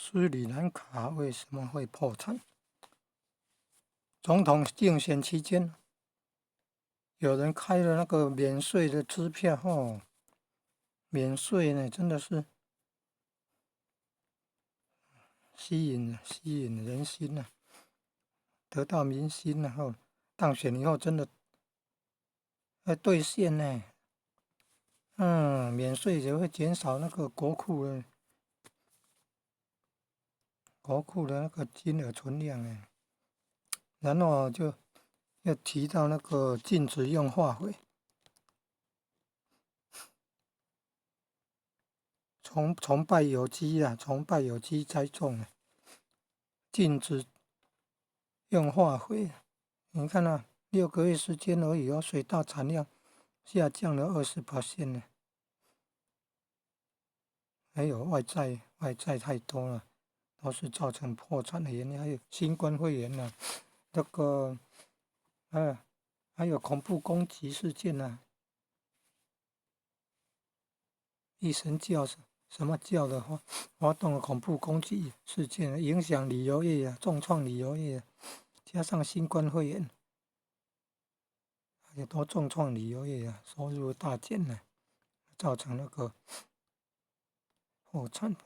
斯里蘭卡為什麼會破產？總統競選期間，有人開了那個免稅的支票，哦，免稅呢，真的是吸引人心啊，得到民心，然後當選以後真的要兌現呢，免稅就會減少那個國庫的那個金額存量呢，然後就要提到那個禁止用化肥，崇拜有機啊，崇拜有機栽種啊，禁止用化肥。你看啊，6個月時間而已哦，水稻產量下降了20% 呢。還有外債，外債太多了，都是造成破產的原因。還有新冠肺炎啊，這個，還有恐怖攻擊事件啊，一神教什麼教的話，發動了恐怖攻擊事件，影響旅遊業啊，重創旅遊業，加上新冠肺炎，也都重創旅遊業啊，收入大減呢，造成那個破產。